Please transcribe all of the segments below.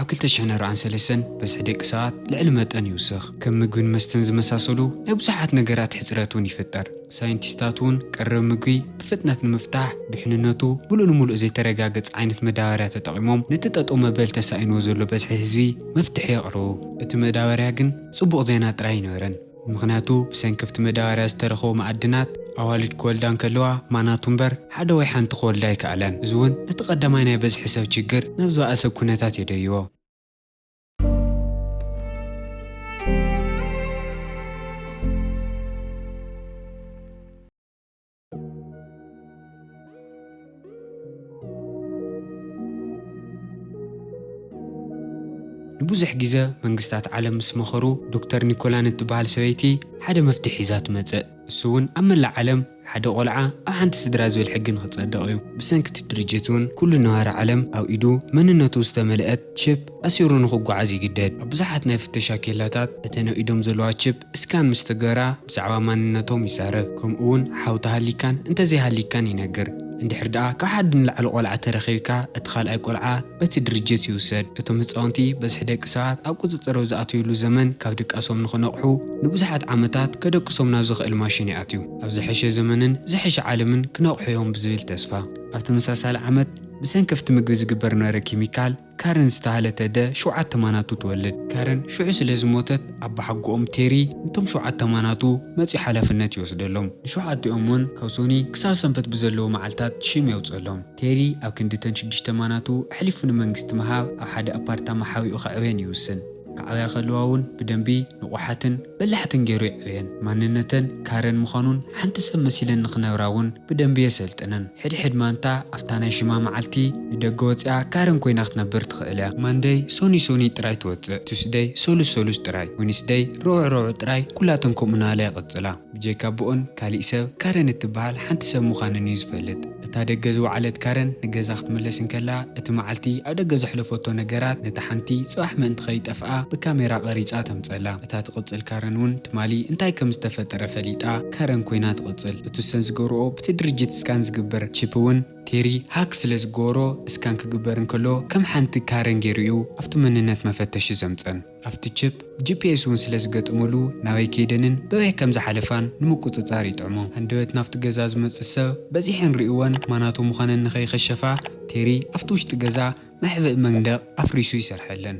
ኣብ ክልተ ሽሕን ኣርባዓን ሰለስተን በዝሒ ደቂ ሰባት ልዕሊ መጠን ይውስኽ። ከም ምግብን መስተን ዝመሳሰሉ ናይ ብዙሓት ነገራት ሕጽረት እውን ይፍጠር። ሳይንቲስታት እውን ቀረብ ምግቢ ብፍጥነት ንምፍታሕ፣ ድሕንነቱ ምሉእ ንምሉእ ዘይተረጋገጸ ዓይነት መዳበርያ ተጠቒሞም፣ ነቲ ጠጠው መበል ተሳኢንዎ ዘሎ በዝሒ ህዝቢ መፍትሒ የቕርቡ። እቲ መዳበርያ ግን ጽቡቕ ዜና ጥራይ ኣይነበረን። ምኽንያቱ፣ ብሰንኪ ኣብቲ መዳበርያ ዝተረኸቡ መኣድናት፣ ኣዋልድ ክወልዳ እንከለዋ ማናቱ እምበር ሓደ ወይ ሓንቲ ክወልዳ ኣይከኣላን። እዚ እውን ነቲ ቀዳማይ ናይ በዝሒ ሰብ ችግር ናብ ዝበኣሰ ኩነታት የደይዎ። ንብዙሕ ግዜ መንግስታት ዓለም ምስ መኸሩ፣ ዶክተር ኒኮላን እትበሃል ሰበይቲ ሓደ መፍትሒ ሒዛ ትመጽእ። እሱ እውን ኣብ መላእ ዓለም ሓደ ቆልዓ ኣብ ሓንቲ ስድራ ዝብል ሕጊ ንኽጸድቕ እዩ። ብሰንኪ እቲ ድርጅት እውን ኩሉ ነዋሪ ዓለም ኣብ ኢዱ መንነቱ ዝተመልአት ቺፕ ኣሲሩ ንኽጓዓዝ ይግደድ። ኣብ ብዙሓት ናይ ፍተሻ ኬላታት እተን ኣብ ኢዶም ዘለዋ ቺፕ ስካን ምስ ተገበራ ብዛዕባ ማንነቶም ይዛረብ። ከምኡ እውን ሓው ተሃሊካን እንተዘይሃሊካን ይነግር። እንድሕር ደኣ ካብ ሓደ ንላዕሊ ቆልዓ ተረኺብካ፣ እቲ ካልኣይ ቆልዓ በቲ ድርጅት ይውሰድ። እቶም ህጻውንቲ በዝሒ ደቂ ሰባት ኣብ ቁጽጽር ኣብ ዝኣተዩሉ ዘመን ካብ ድቃሶም ንኽነቕሑ ንብዙሓት ዓመታት ከደቅሶም ናብ ዝኽእል ማሽን ይኣትዩ። ኣብ ዝሐሸ ዘመንን ዝሐሸ ዓለምን ክነቕሑ እዮም ብዝብል ተስፋ። ኣብ ተመሳሳሊ ዓመት ብሰንኪ ኣብቲ ምግቢ ዝግበር ነበረ ኬሚካል ካረን ዝተሃለት ኣደ ሸውዓተ ማናቱ ትወልድ። ካረን ሽዑ ስለ ዝሞተት ኣቦሓጎኦም ቴሪ ነቶም ሸውዓተ ማናቱ መጺኡ ሓላፍነት ይወስደሎም። ንሸውዓቲኦም እውን ካብ ሶኒ ክሳብ ሰንበት ብዘለዉ መዓልታት ሽም የውጽእሎም። ቴሪ ኣብ ክንዲ እተን ሽዱሽተ ማናቱ ኣሕሊፉ ንመንግስቲ ምሃብ ኣብ ሓደ ኣፓርታማ ሓቢኡ ከዕብየን ይውስን። ክዓብያ ከለዋ እውን ብደንቢ ንቑሓትን በላሕትን ገይሩ የዕብየን። ማንነተን ካረን ምዃኑን ሓንቲ ሰብ መሲለን ንኽነብራ እውን ብደንቢ የሰልጥነን። ሕድሕድ ማንታ ኣብታ ናይ ሽማ መዓልቲ ንደገ ወፂኣ ካረን ኮይና ክትነብር ትኽእል እያ። ማንደይ ሶኒ ሶኒ ጥራይ ትወፅእ፣ ቱስደይ ሰሉስ ሰሉስ ጥራይ፣ ዊንስደይ ረቡዕ ረቡዕ ጥራይ ኩላተን ከምኡ እናበላ ይቕፅላ። ብጀካ ብኦን ካሊእ ሰብ ካረን እትበሃል ሓንቲ ሰብ ምዃነን እዩ ዝፈልጥ። እታ ደገ ዝወዓለት ካረን ንገዛ ክትምለስ እንከላ፣ እቲ መዓልቲ ኣብ ደገ ዘሕለፈቶ ነገራት ነታ ሓንቲ ጽባሕ ምእንቲ ከይጠፍኣ ብካሜራ ቀሪጻ ተምጸላ። እታ ትቕጽል ካረን እውን ትማሊ እንታይ ከም ዝተፈጠረ ፈሊጣ ካረን ኮይና ትቕጽል። እቲ ሰን ዝገብርኦ ብቲ ድርጅት ስካን ዝግበር ቺፕ እውን ቴሪ ሃክ ስለ ዝገበሮ፣ ስካን ክግበር እንከሎ ከም ሓንቲ ካረን ገይሩ እዩ ኣብቲ መንነት መፈተሺ ዘምጸን። ኣብቲ ቺፕ ጂ ፒ ኤስ እውን ስለ ዝገጠመሉ፣ ናበይ ከይደንን በበይ ከም ዝሓለፋን ንምቁጽጻር ይጥዕሞ። ሃንደበት ናብቲ ገዛ ዝመጽእ ሰብ በዚሐን ርእይወን ማናቱ ምዃነን ንኸይኸሸፋ፣ ቴሪ ኣብቲ ውሽጢ ገዛ መሕብኢ መንደቕ ኣፍሪሱ ይሰርሐለን።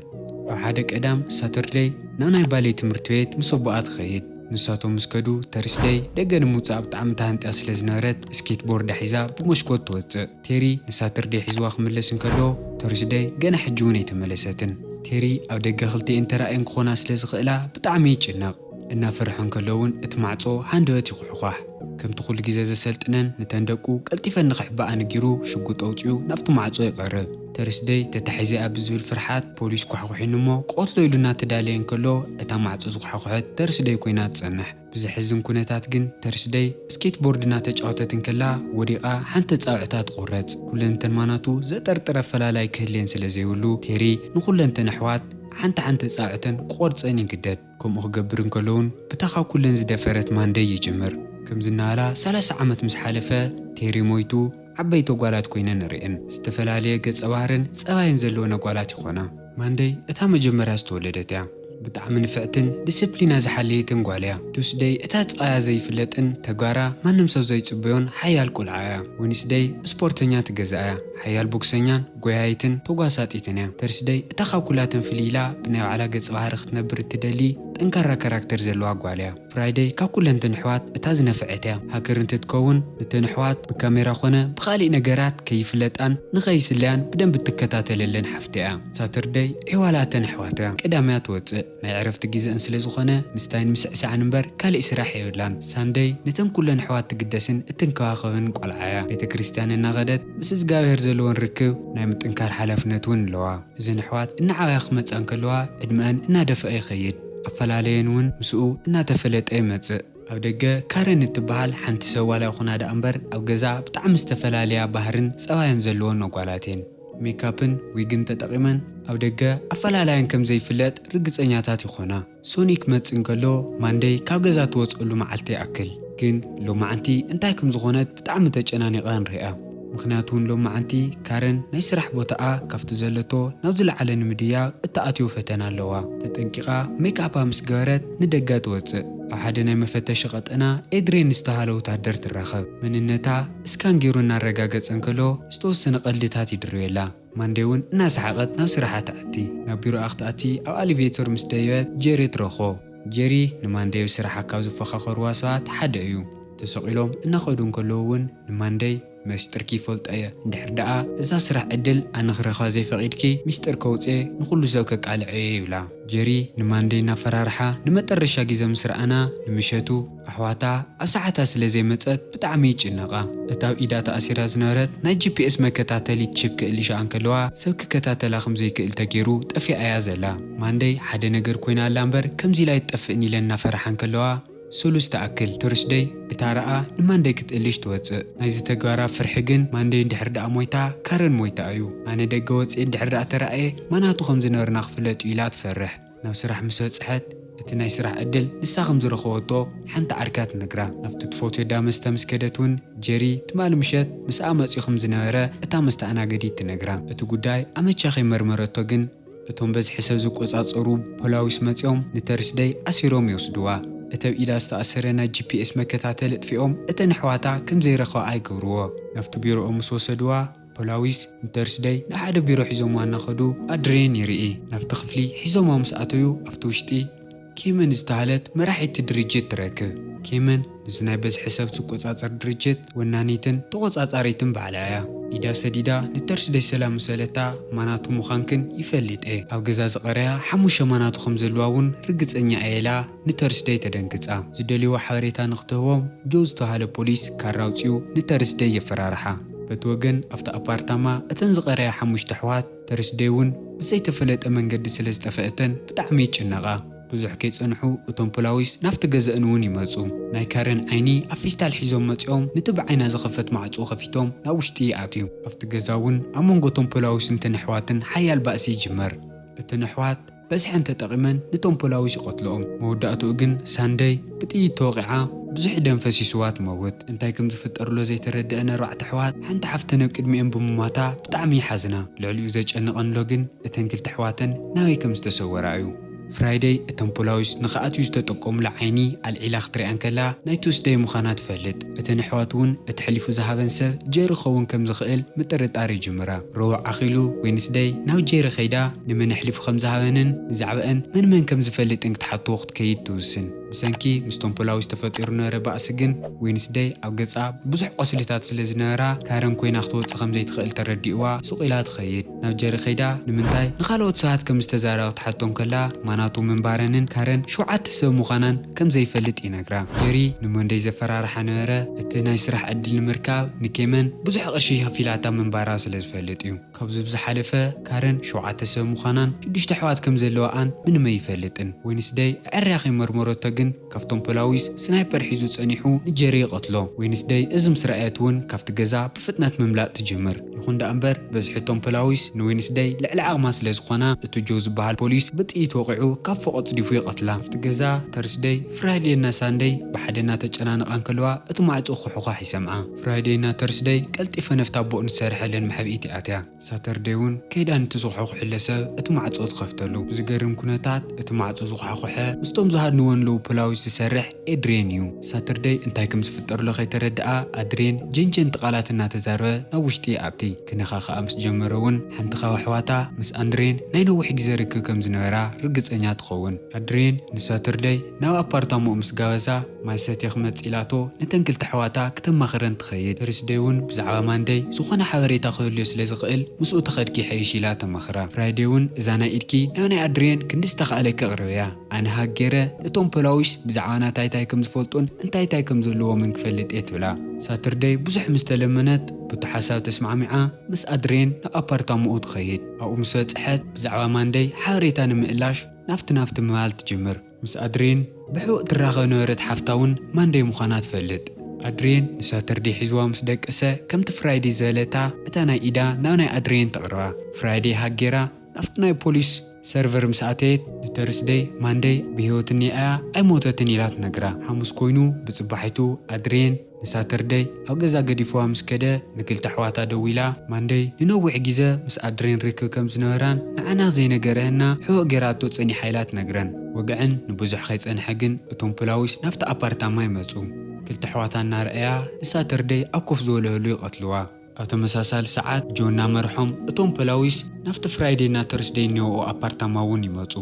ኣብ ሓደ ቀዳም ሳተርደይ ናብ ናይ ባሌ ትምህርቲ ቤት ምስ ኣቦኣ ትኸይድ። ንሳቶም ምስ ከዱ፣ ተርስደይ ደገ ንምውጻእ ብጣዕሚ ተሃንጥያ ስለ ዝነበረት፣ ስኬትቦርዳ ሒዛ ብመስኮት ትወጽእ። ቴሪ ንሳተርደይ ሒዝዋ ክምለስ እንከሎ፣ ተርስደይ ገና ሕጂ እውን ኣይተመለሰትን። ቴሪ ኣብ ደገ ክልቲኤን ተራእየን ክኾና ስለ ዝኽእላ ብጣዕሚ ይጭነቕ። እናፈርሐ እንከሎ እውን እቲ ማዕጾ ሃንደበት ይኹሕኳሕ። ከምቲ ኩሉ ግዜ ዘሰልጥነን፣ ነተን ደቁ ቀልጢፈን ንኽሕብኣ ነጊሩ ሽጉጥ ኣውጺኡ ናብቲ ማዕጾ ይቐርብ። ተርስደይ ተታሒዘ እያ ብዝብል ፍርሓት ፖሊስ ኳሕኩሒኒ እሞ ክቐትሎ ኢሉ እናተዳለየ እንከሎ፣ እታ ማዕጾ ዝኳሕኩሐት ተርስደይ ኮይና ትጸንሕ። ብዘሕዝን ኩነታት ግን፣ ተርስደይ ስኬትቦርድ እናተጫወተት እንከላ ወዲቓ ሓንቲ ጻውዕታ ትቑረጽ። ኩለን እተን ማናቱ ዘጠርጥር ኣፈላላይ ክህልየን ስለ ዘይብሉ፣ ቴሪ ንኹለን እተን ኣሕዋት ሓንቲ ሓንቲ ጻውዕተን ክቖርጸን ይግደድ። ከምኡ ክገብር እንከሎ እውን፣ ብታ ካብ ኩለን ዝደፈረት ማንደይ ይጅምር። ከምዚ እናበላ ሰላሳ ዓመት ምስ ሓለፈ፣ ቴሪ ሞይቱ፣ ዓበይቲ ጓላት ኮይነን ንርእየን። ዝተፈላለየ ገጸ ባህርን ጸባይን ዘለወን ጓላት ይኾና። ማንደይ እታ መጀመርያ ዝተወለደት እያ። ብጣዕሚ ንፍዕትን ዲስፕሊና ዝሓለየትን ጓል እያ። ቱስደይ እታ ጸባያ ዘይፍለጥን ተጋራ ማንም ሰብ ዘይጽበዮን ሓያል ቆልዓ እያ። ዊንስደይ ስፖርተኛ ትገዛእ እያ። ሓያል ቦክሰኛን ጎያይትን ተጓሳጢትን እያ። ተርስደይ እታ ካብ ኩላተን ፍልይ ኢላ ብናይ ባዕላ ገጸ ባህሪ ክትነብር እትደሊ ጠንካራ ካራክተር ዘለዋ ጓል እያ። ፍራይደይ ካብ ኩለን እተን ኣሕዋት እታ ዝነፍዐት እያ። ሃከር እንትትከውን፣ ነተን ኣሕዋት ብካሜራ ኾነ ብኻሊእ ነገራት ከይፍለጣን ንኸይስለያን ብደንቢ እትከታተለለን ሓፍቲ እያ። ሳተርደይ ዒዋላ እተን ኣሕዋት እያ። ቀዳም እያ ትወጽእ። ናይ ዕረፍቲ ግዜኣን ስለ ዝኾነ፣ ምስታይን ምስዕሳዕን እምበር ካሊእ ስራሕ የብላን። ሳንደይ ነተን ኩለን ኣሕዋት ትግደስን እትንከባኸብን ቆልዓ እያ። ቤተ ክርስቲያን እናኸደት ምስ እግዚኣብሔር ዘለወን ርክብ ናይ ምጥንካር ሓላፍነት እውን ኣለዋ። እዘን ኣሕዋት እናዓበያ ክመጻ እንከለዋ፣ ዕድመኣን እናደፍአ ይኸይድ። ኣፈላለየን እውን ምስኡ እናተፈለጠ ይመጽእ። ኣብ ደገ ካረን እትበሃል ሓንቲ ሰብ ዋላ ይኹና ደኣ እምበር፣ ኣብ ገዛ ብጣዕሚ ዝተፈላለያ ባህርን ጸባያን ዘለወን ጓላት እየን። ሜካፕን ዊግን ተጠቒመን ኣብ ደገ ኣፈላላየን ከም ዘይፍለጥ ርግጸኛታት ይኾና። ሶኒ ክመጽእ እንከሎ፣ ማንደይ ካብ ገዛ ትወጽኣሉ መዓልቲ ይኣክል። ግን ሎማዓንቲ እንታይ ከም ዝኾነት ብጣዕሚ ተጨናኒቓ ንሪኣ። ምኽንያቱ እውን ሎማዓንቲ ካረን ናይ ስራሕ ቦታኣ ካብቲ ዘለቶ ናብ ዝለዓለ ንምድያብ እትኣትዮ ፈተና ኣለዋ። ተጠንቂቓ ሜክኣፓ ምስ ገበረት ንደገ ትወጽእ። ኣብ ሓደ ናይ መፈተሺ ቀጠና ኤድሬን ዝተባህለ ወታደር ትራኸብ። መንነታ እስካን ገይሩ እናረጋገጸ እንከሎ ዝተወሰነ ቀልድታት ይድርብየላ። ማንዴ እውን እናሰሓቐት ናብ ስራሓ ትኣቲ። ናብ ቢሮኣ ክትኣቲ ኣብ ኣሊቬተር ምስ ደየበት ጄሪ ትረኽቦ። ጄሪ ንማንዴ ብስራሓ ካብ ዝፈኻኸርዋ ሰባት ሓደ እዩ። ተሰቒሎም እናኸዱ እንከለዉ እውን ንማንዴ "ሚስጥርኪ ይፈልጦ እየ፣ እንድሕር ደኣ እዛ ስራሕ ዕድል ኣነ ክረኽባ ዘይፈቒድኪ ሚስጥር ከውፅኤ ንኹሉ ሰብ ከቃልዐ እየ" ይብላ። ጄሪ ንማንዴ እናፈራርሓ ንመጠረሻ ግዜ ምስ ረኣና ንምሸቱ ኣሕዋታ ኣብ ሰዓታ ስለ ዘይመጸት ብጣዕሚ ይጭነቓ። እታ ኣብ ኢዳ ተኣሲራ ዝነበረት ናይ ጂ ፒ ኤስ መከታተሊት ቺፕ ክእልሻ እንከለዋ ሰብ ክከታተላ ከም ዘይክእል ተገይሩ ጠፊኣ እያ ዘላ። ማንደይ ሓደ ነገር ኮይና ኣላ እምበር ከምዚ ኢላ ኣይትጠፍእን ኢለን እናፈርሓ እንከለዋ ሰሉስ ትኣክል ተርስደይ ብታራኣ ንማንደይ ክትእልሽ ትወጽእ። ናይዚ ተግባራ ፍርሒ ግን ማንደይ እንድሕር ደኣ ሞይታ ካረን ሞይታ እዩ። ኣነ ደገ ወጽኤ እንድሕር ደኣ ተራእየ ማናቱ ከም ዝነበርና ክፍለጥ እዩ ኢላ ትፈርሕ። ናብ ስራሕ ምስ በጽሐት እቲ ናይ ስራሕ ዕድል ንሳ ከም ዝረኸበቶ ሓንቲ ዓርካ ትነግራ። ናብቲ ትፈትዮ ዳ መስተ ምስ ከደት እውን ጀሪ ትማሊ ምሸት ምስኣ መጺኡ ከም ዝነበረ እታ መስተኣናገዲት ትነግራ። እቲ ጉዳይ ኣመቻ ከይመርመረቶ ግን እቶም በዝሒ ሰብ ዝቆጻጸሩ ፖላዊስ መጺኦም ንተርስደይ ኣሲሮም ይወስድዋ። እቲ ኣብ ኢዳ ዝተኣሰረ ናይ ጂ ፒ ኤስ መከታተሊ ኣጥፊኦም እተን ኣሕዋታ ከም ዘይረኸባ ኣይገብርዎ። ናብቲ ቢሮኦም ምስ ወሰድዋ ፖላዊስ ንተርስደይ ንሓደ ቢሮ ሒዞምዋ እናኸዱ ኣድሬን ይርኢ። ናብቲ ክፍሊ ሒዞምዋ ምስ ኣተዩ ኣብቲ ውሽጢ ኬመን ዝተባህለት መራሒቲ ድርጅት ትረክብ። ኬመን ነዚ ናይ በዝሒ ሰብ ዝቆጻጸር ድርጅት ወናኒትን ተቆጻጻሪትን ባዕላ እያ። ኢዳ ሰዲዳ ንተርስደይ ሰላም ምስ በለታ ማናቱ ምዃንክን ይፈልጥ እየ። ኣብ ገዛ ዝቐረያ ሓሙሽተ ማናቱ ከም ዘለዋ እውን ርግጸኛ እየ ኢላ ንተርስደይ ተደንግጻ። ዝደልይዎ ሓበሬታ ንክትህቦም ጆ ዝተባህለ ፖሊስ ካራ ኣውጺኡ ንተርስደይ የፈራርሓ። በቲ ወገን ኣብቲ ኣፓርታማ እተን ዝቐረያ ሓሙሽተ ኣሕዋት ተርስደይ እውን ብዘይተፈለጠ መንገዲ ስለ ዝጠፈአተን ብጣዕሚ ይጭነቓ። ብዙሕ ከይጸንሑ እቶም ፖላዊስ ናብቲ ገዛእን እውን ይመጹ። ናይ ካረን ዓይኒ ኣብ ፊስታል ሒዞም መጺኦም ነቲ ብዓይና ዝኸፈት ማዕጾ ከፊቶም ናብ ውሽጢ ይኣትዩ። ኣብቲ ገዛ እውን ኣብ መንጎ እቶም ፖላዊስን እተን ኣሕዋትን ሓያል ባእሲ ይጅመር። እተን ኣሕዋት በዝሐን ተጠቒመን ነቶም ፖላዊስ ይቐትልኦም። መወዳእትኡ ግን ሳንደይ ብጥይት ተወቒዓ ብዙሕ ደም ፈሲስዋ ትመውት። እንታይ ከም ዝፍጠር ሎ ዘይተረድአን ኣርባዕተ ኣሕዋት ሓንቲ ሓፍተን ኣብ ቅድሚኤን ብምሟታ ብጣዕሚ ይሓዝና። ልዕሊኡ ዘጨንቐን ሎ ግን እተን ክልተ ኣሕዋተን ናበይ ከም ዝተሰወራ እዩ። ፍራይደይ እተን ፖላዊስ ንኽኣትዩ ዝተጠቀሙላ ዓይኒ ኣልዒላ ክትሪኣ እንከላ ናይ ቱስደይ ምዃና ትፈልጥ። እተን ኣሕዋት እውን እቲ ሕሊፉ ዝሃበን ሰብ ጀሪ ክኸውን ከም ዝኽእል ምጥርጣር ይጅምራ። ረቡዕ ኣኺሉ ዌንስደይ ናብ ጀሪ ከይዳ ንመን ኣሕሊፉ ከም ዝሃበንን ብዛዕባአን መን መን ከም ዝፈልጥን ክትሓትዎ ክትከይድ ትውስን። ብሰንኪ ምስቶም ፖላዊስ ተፈጢሩ ነበረ ባእሲ ግን ዌንስደይ ኣብ ገጻ ብዙሕ ቁስልታት ስለ ዝነበራ ካረን ኮይና ክትወጽእ ከም ዘይትኽእል ተረዲእዋ ሱቕ ኢላ ትኸይድ። ናብ ጀሪ ከይዳ ንምንታይ ንኻልኦት ሰባት ከም ዝተዛረበ ክትሓቶ እንከላ ማናቱ ምንባረንን ካረን ሸውዓተ ሰብ ምዃናን ከም ዘይፈልጥ ይነግራ። ጀሪ ንሞንደይ ዘፈራርሓ ነበረ እቲ ናይ ስራሕ ዕድል ንምርካብ ንኬመን ብዙሕ ቅርሺ ከፊላታ ምንባራ ስለ ዝፈልጥ እዩ። ካብዚ ብዝሓለፈ ካረን ሸውዓተ ሰብ ምዃናን ሽዱሽተ ኣሕዋት ከም ዘለዋኣን ምንም ኣይፈልጥን። ዌንስደይ ኣዐርያ ከይመርመረቶ ግን ካብቶም ፖላዊስ ስናይፐር ሒዙ ጸኒሑ ንጀሪ ይቐትሎ። ዌንስደይ እዚ ምስ ረኣየት እውን ካብቲ ገዛ ብፍጥነት ምምላጥ ትጅምር። ይኹን ደኣ እምበር በዝሒ እቶም ፖላዊስ ንዌንስደይ ልዕሊ ዓቕማ ስለ ዝኾና እቲ ጆ ዝበሃል ፖሊስ ብጥይት ወቒዑ ካብ ፎቕ ኣጽዲፉ ይቐትላ። ኣብቲ ገዛ ተርስደይ፣ ፍራይዴና ሳንደይ ብሓደ እናተጨናነቓ እንከለዋ እቲ ማዕጾ ክኹሕኳሕ ይሰምዓ። ፍራይዴና ተርስደይ ቀልጢፈ ነፍታ ኣቦኡ ንዝሰርሐለን መሕብኢት ይኣትያ። ሳተርደይ እውን ከይዳ ነቲ ዝኹሕኩሕለ ሰብ እቲ ማዕጾ ትኸፍተሉ። ብዝገርም ኩነታት እቲ ማዕጾ ዝኳሕኩሐ ምስቶም ዝሃድንዎ ንለዉ ፖላዊስ ዝሰርሕ ኤድሪየን እዩ። ሳተርደይ እንታይ ከም ዝፍጠርሎ ከይተረድኣ ኣድሪየን ጀንጀንቲ ቃላት እናተዛረበ ናብ ውሽጢ ይኣቲ። ክነኻኽኣ ምስ ጀመረ እውን ሓንቲ ካብ ኣሕዋታ ምስ ኣንድሬን ናይ ነዊሕ ግዜ ርክብ ከም ዝነበራ ርግጸኛ ትኸውን። ኣድሪየን ንሳተርደይ ናብ ኣፓርታማኡ ምስ ጋበዛ ማይ ሰትየ ክመጽእ ኢላቶ ነተን ክልተ ኣሕዋታ ክተማኽረን ትኸይድ። ተርስደይ እውን ብዛዕባ ማንደይ ዝኾነ ሓበሬታ ክህልዮ ስለ ዝኽእል ምስኡ ተኸድኪ ይሐይሽ ኢላ ተማኽራ። ፍራይደይ እውን እዛ ናይ ኢድኪ ናብ ናይ ኣድሪየን ክንዲ ዝተኻእለኪ ኣቕርብያ። ኣነ ሃክ ገይረ እቶም ፖላዊስ ብዛዕባና እንታይ እንታይ ከም ዝፈልጡን እንታይ እንታይ ከም ዘለዎምን ክፈልጥ እየ ትብላ። ሳተርደይ ብዙሕ ምስ ተለመነት ብቱ ሓሳብ ተስማዕሚዓ ምስ ኣድሪየን ናብ ኣፓርታማኡ ትኸይድ። ኣብኡ ምስ በጽሐት ብዛዕባ ማንደይ ሓበሬታ ንምእላሽ ናፍቲ ናፍቲ ምባል ትጅምር። ምስ ኣድሬን ብሕቡእ ትራኸብ ነበረት ሓፍታ እውን ማንደይ ምዃና ትፈልጥ። ኣድሬን ንሳተርዴ ሒዝዋ ምስ ደቀሰ ከምቲ ፍራይዴ ዝበለታ እታ ናይ ኢዳ ናብ ናይ ኣድሬን ተቕርባ። ፍራይዴ ሃክ ጌራ ናብቲ ናይ ፖሊስ ሰርቨር ምስ ኣተየት ንተርስደይ ማንደይ ብህይወት እኒኣ እያ ኣይሞተትን ኢላ ትነግራ። ሓሙስ ኮይኑ ብጽባሒቱ ኣድሬን ንሳተርደይ ኣብ ገዛ ገዲፍዋ ምስ ከደ፣ ንክልተ ኣሕዋታ ደዊላ፣ ማንደይ ንነዊሕ ግዜ ምስ ኣድሬን ርክብ ከም ዝነበራን ንዓና ዘይነገረህና ሕቡእ ገይራቶ ጸኒሓ ኢላ ትነግረን። ወግዐን ንብዙሕ ከይጸንሐ ግን እቶም ፖላዊስ ናብቲ ኣፓርታማ ይመጹ። ክልተ ኣሕዋታ እናረኣያ ንሳተርደይ ኣብ ኮፍ ዝበለህሉ ይቐትልዋ። ኣብ ተመሳሳሊ ሰዓት ጆ እናመርሖም እቶም ፖላዊስ ናብቲ ፍራይደይ እና ተርስደይ እኒኦኦ ኣፓርታማ እውን ይመጹ።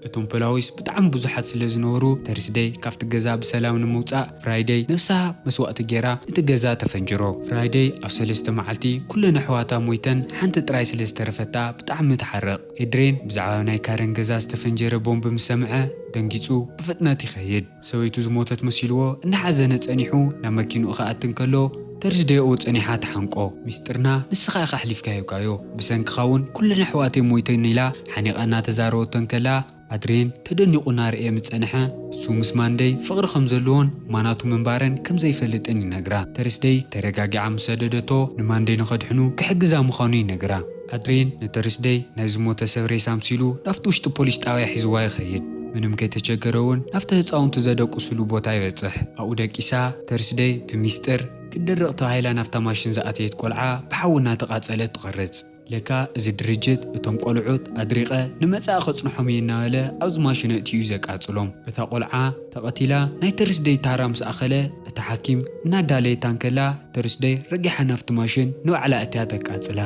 እቶም ፖላዊስ ብጣዕሚ ብዙሓት ስለ ዝነበሩ፣ ተርስደይ ካብቲ ገዛ ብሰላም ንምውጻእ ፍራይደይ ነብሳ መስዋእቲ ገይራ ነቲ ገዛ ተፈንጅሮ። ፍራይደይ ኣብ ሰለስተ መዓልቲ ኩለን ኣሕዋታ ሞይተን ሓንቲ ጥራይ ስለ ዝተረፈታ ብጣዕሚ ትሓርቕ። ኤድሬን ብዛዕባ ናይ ካረን ገዛ ዝተፈንጀረ ቦምብ ምስ ሰምዐ ደንጊጹ ብፍጥነት ይኸይድ። ሰበይቱ ዝሞተት መሲልዎ እናሓዘነ ጸኒሑ ናብ መኪንኡ ክኣቲ እንከሎ፣ ተርስደይ ኣብኡ ጸኒሓ ትሓንቆ። "ሚስጥርና ንስኻ ኢኻ ኣሕሊፍካ ሂብካዮ፣ ብሰንክኻ እውን ኩለን ኣሕዋተይ ሞይተን" ኢላ ሓኒቓ እናተዛረበቶ እንከላ፣ ኣድሬን ተደኒቑ እናርኣየ ምስ ጸንሐ፣ እሱ ምስ ማንደይ ፍቕሪ ከም ዘለዎን ማናቱ ምንባረን ከም ዘይፈልጥን ይነግራ። ተርስደይ ተረጋጊዓ ምስ ሰደደቶ፣ ንማንደይ ንኸድሕኑ ክሕግዛ ምዃኑ ይነግራ። ኣድሬን ንተርስደይ ናይ ዝሞተ ሰብ ሬሳ ኣምሲሉ ናብቲ ውሽጢ ፖሊስ ጣብያ ሒዝዋ ይኸይድ። ምንም ከይተቸገረ እውን ናብቲ ህፃውንቲ ዘደቅስሉ ቦታ ይበፅሕ። ኣብኡ ደቂሳ ተርስደይ ብሚስጥር ክትደርቕ ተባሂላ ናብታ ማሽን ዝኣተየት ቆልዓ ብሓዊ እናተቓፀለት ትቐርፅ። ለካ እዚ ድርጅት እቶም ቆልዑት ኣድሪቐ ንመጻኢ ከጽንሖም እየ እናበለ ኣብዚ ማሽን ኣእትዩ እዩ ዘቃጽሎም። እታ ቆልዓ ተቐቲላ ናይ ተርስደይ ታራ ምስ ኣኸለ፣ እታ ሓኪም እናዳለየታ እንከላ፣ ተርስደይ ረጊሓ ናብቲ ማሽን ንባዕላ ኣእትያ ተቃጽላ።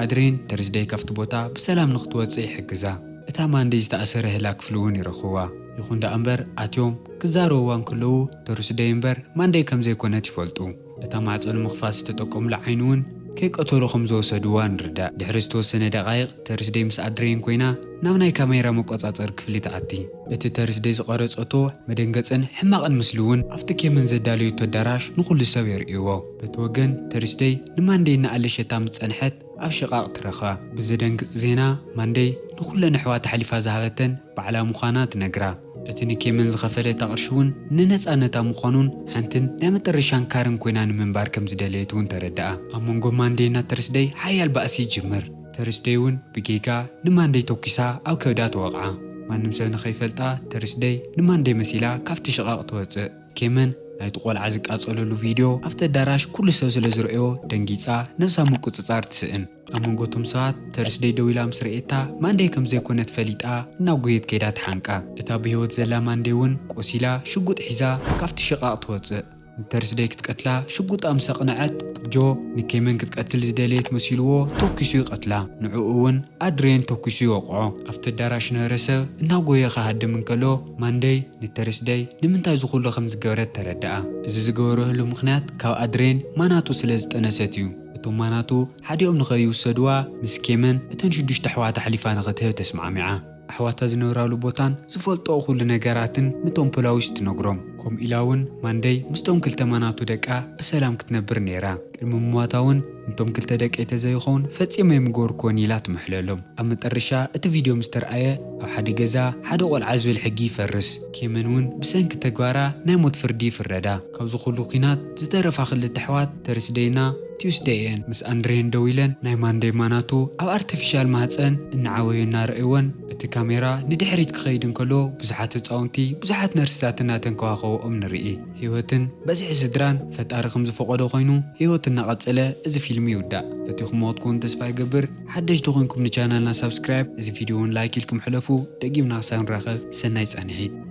ኣድሬን ተርስደይ ካብቲ ቦታ ብሰላም ንክትወጽእ ይሕግዛ። እታ ማንደይ ዝተኣሰረ ህላ ክፍሊ እውን ይረኽብዋ። ይኹን ደኣ እምበር፣ ኣትዮም ክዛረብዋ እንከለዉ፣ ተርስደይ እምበር ማንደይ ከም ዘይኮነት ይፈልጡ። እታ ማዕጾ ንምኽፋት ዝተጠቀሙላ ዓይኒ እውን ከይቀተሉ ከም ዝወሰድዋ ንርዳእ። ድሕሪ ዝተወሰነ ደቓይቕ፣ ተርስደይ ምስ ኣድሬን ኮይና ናብ ናይ ካሜራ መቆጻጸሪ ክፍሊ ትኣቲ። እቲ ተርስደይ ዝቐረጸቶ መደንገጽን ሕማቕን ምስሊ እውን ኣብቲ ኬመን ዘዳለየቶ ኣዳራሽ ንኹሉ ሰብ የርእይዎ። በቲ ወገን፣ ተርስደይ ንማንደይ እናኣለሸታ ምስ ጸንሐት፣ ኣብ ሽቓቕ ትረኽባ። ብዘደንግጽ ዜና፣ ማንደይ ንኹለን ኣሕዋታ ኣሕሊፋ ዝሃበተን ባዕላ ምዃና ትነግራ። እቲ ንኬመን ዝኸፈለታ ቅርሺ እውን ንነጻነታ ምዃኑን ሓንትን ናይ መጠረሻን ካርን ኮይና ንምንባር ከም ዝደለየት እውን ተረድኣ። ኣብ መንጎ ማንደይና ተርስደይ ሓያል ባእሲ ይጅምር። ተርስደይ እውን ብጌጋ ንማንደይ ተኲሳ ኣብ ከብዳ ትወቕዓ። ማንም ሰብ ንኸይፈልጣ ተርስደይ ንማንደይ መሲላ ካብቲ ሽቓቕ ትወጽእ። ኬመን ናይቲ ቆልዓ ዝቃጸለሉ ቪድዮ ኣብቲ ኣዳራሽ ኩሉ ሰብ ስለ ዝረኣዮ ደንጊጻ ነብሳ ምቁጽጻር ትስእን። ኣብ መንጎ እቶም ሰባት ተርስደይ ደው ኢላ ምስ ረኣየታ ማንደይ ከም ዘይኮነት ፈሊጣ እናጎየት ከይዳ ትሓንቃ። እታ ብህይወት ዘላ ማንደይ እውን ቆሲላ ሽጉጥ ሒዛ ካብቲ ሽቓቕ ትወጽእ። ንተርስደይ ክትቀትላ ሽጉጣ ምስ ኣቕነዐት፣ ጆ ንኬመን ክትቀትል ዝደለየት መሲልዎ ተኩሱ ይቐትላ። ንዕኡ እውን ኣድሬን ተኩሱ ይወቕዖ። ኣብቲ ኣዳራሽ ዝነበረ ሰብ እናጎየ ክሃድም እንከሎ፣ ማንደይ ንተርስደይ ንምንታይ እዚ ኩሉ ከም ዝገበረት ተረድኣ። እዚ ዝገበረሉ ምኽንያት ካብ ኣድሬን ማናቱ ስለ ዝጠነሰት እዩ። እቶም ማናቱ ሓዲኦም ንኸይውሰድዋ ምስ ኬመን እተን ሽዱሽተ ኣሕዋታ ኣሕሊፋ ንኽትህብ ተስማዕሚዓ። ኣሕዋታ ዝነብራሉ ቦታን ዝፈልጥኦ ኩሉ ነገራትን ንቶም ፖላዊስ ትነግሮም። ከምኡ ኢላ እውን ማንደይ ምስቶም ክልተ ማናቱ ደቃ ብሰላም ክትነብር ነይራ። ቅድሚ ምሟታ እውን ንቶም ክልተ ደቀይ ተዘይኸውን ፈጺመ ኣይምገበርኩዎን ኢላ ትምሕለሎም። ኣብ መጠረሻ እቲ ቪድዮ ምስ ተርኣየ፣ ኣብ ሓደ ገዛ ሓደ ቆልዓ ዝብል ሕጊ ይፈርስ። ኬመን እውን ብሰንኪ ተግባራ ናይ ሞት ፍርዲ ይፍረዳ። ካብዚ ኩሉ ኲናት ዝተረፋ ክልተ ኣሕዋት ተርስደይና ቲዩስደይ እየን ምስ ኣንድሬን ደው ኢለን ናይ ማንደይ ማናቱ ኣብ ኣርቲፊሻል ማህፀን እናዓበዩ እናረእይወን፣ እቲ ካሜራ ንድሕሪት ክኸይድ እንከሎ ብዙሓት ህፃውንቲ፣ ብዙሓት ነርስታት እናተንከባኸብኦም ንርኢ። ህይወትን በዝሒ ስድራን ፈጣሪ ከም ዝፈቐዶ ኮይኑ ህይወት እናቐፀለ እዚ ፊልም ይውዳእ። ፈቲኹምዎ ክትኮኑ ተስፋ ይገብር። ሓደሽቲ ኮይንኩም ንቻናልና ሳብስክራይብ፣ እዚ ቪድዮ እውን ላይክ ኢልኩም ሕለፉ። ደጊምና ክሳብ ንራኸብ ሰናይ ፃንሒት።